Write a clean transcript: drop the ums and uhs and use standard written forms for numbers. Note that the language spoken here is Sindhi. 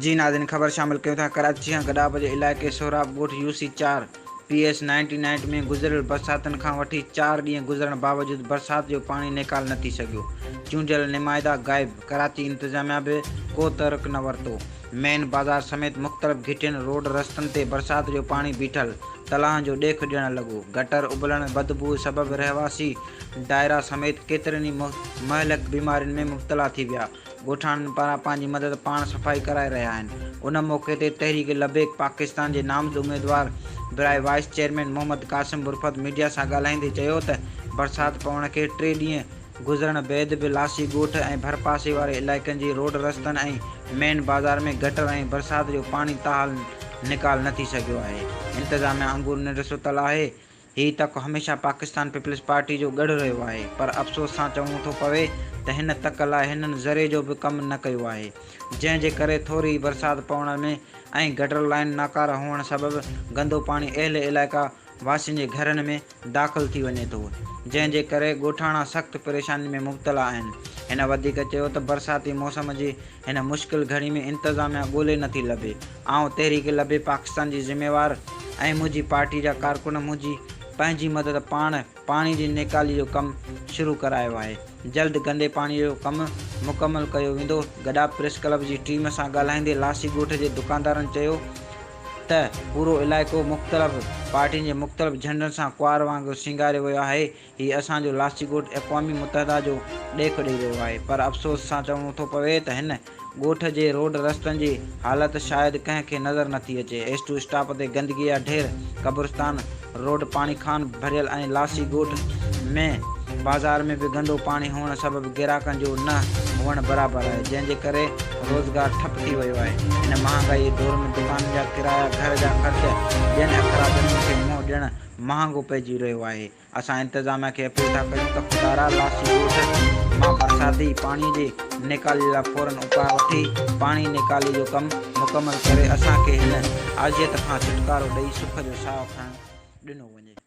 جي ناظرين خبر شامل ڪيون ٿا ڪراچي کان گڏاپ جي علائقي سهراب ڳوٺ يو سي چار پي ايس نائنٽي نائنٽ ۾ گذريل برساتن کان وٺي چار ڏينهن گذرڻ باوجود برسات جو پاڻي نيڪال نه ٿي سگهيو چونڊيل نمائندا غائب ڪراچي انتظاميا به ڪو تحرڪ نه ورتو مين بازار سميت مختلف گهٽين روڊ رستن تي برسات جو پاڻي بيٺل تلاهن جو ڏيک ڏيڻ لڳو گٽر اٻلڻ بدبوء سبب رهواسي ڊائرا سميت ڪيترين ئي مهلڪ بيمارين ۾ مبتلا ٿي ويا ڳوٺاڻن پاران پنهنجي مدد پاڻ صفائي ڪرائي رهيا آهن ان موقعي تي تحريڪ لبيڪ پاڪستان جي نامزد اميدوار براء vice chairman Muhammad Qasim Burfat media سان ڳالهائيندي چيو ته برسات پوڻ کي ٽي ڏينهن گذرڻ بعد به لاسي ڳوٺ ۽ ڀرپاسي واري علائقن جي روڊ رستن ۽ مين بازار ۾ گٽر ۽ برسات جو پاڻي تاحال نيڪال نه ٿي سگهيو آهي انتظاميا انگور ننڊ ستل آهي هي تڪ هميشه پاڪستان پيپلز پارٽي جو ڳڙهه رهيو آهي پر افسوس سان چوڻو ٿو پوي ته هن تڪ لاء هنن ذري جو به ڪم نه ڪيو آهي جنهن جي ڪري ٿوري ئي برسات پوڻ ۾ ۽ گٽر لائين ناڪاره هئڻ سبب گندو پاڻي اهل علائقا واسين جي گهرن ۾ داخل ٿي وڃي ٿو جنهن جي ڪري ڳوٺاڻا سخت پريشانين ۾ مبتلا آهن هن وڌيڪ چيو ته برساتي موسم جي هن مشڪل گهڙي ۾ انتظاميا ڳولي نٿي لڀي آئون تحريڪ لبيڪ پاڪستان جي ذميوار ۽ منهنجي پارٽي جا ڪارڪن منهنجي پنهنجي مدد پاڻ پاڻي جي نيڪالي جو ڪم شروع ڪرايو آهي جلد گندي پاڻي جو ڪم مڪمل ڪيو ويندو گڏاپ پريس ڪلب جي ٽيم سان ڳالهائيندي لاسي ڳوٺ جي دڪاندارن چيو ته پورو علائقو مختلف پارٽين جي مختلف جهنڊن سان ڪنوار وانگر سينگاريو ويو آهي هي اسان جو لاسي ڳوٺ اقوام متحده جو ڏيک ڏئي رهيو آهي پر افسوس سان چوڻو ٿو پوي ته هن ڳوٺ جي روڊ رستن جي حالت شايد ڪنهن کي نظر نٿي اچي ايس ٽو اسٽاپ تي گندگي جا ڍير قبرستان روڊ پاڻي کان ڀريل ۽ لاسي ڳوٺ ۾ بازار ۾ به گندو پاڻي هئڻ سبب گراهڪن جو نه هئڻ برابر آهي جنهن جي ڪري روزگار ٺپ ٿي ويو آهي هن مهانگائي جي دور ۾ دڪانن جا ڪرايا گهر جا خرچ ٻين اخراجن کي منهن ڏيڻ مهانگو پئجي رهيو آهي اسان انتظاميا کي اپيل ٿا ڪريون ته خدارا لاسي ڳوٺ مان برساتي پاڻي جي نيڪالي لاء فورن اپاء وٺي پاڻي نيڪالي جو ڪم مڪمل ڪري اسان کي هن اذيت کان ڇوٽڪارو ڏئي سک جو ساهه کڻڻ ڏنو وڃي.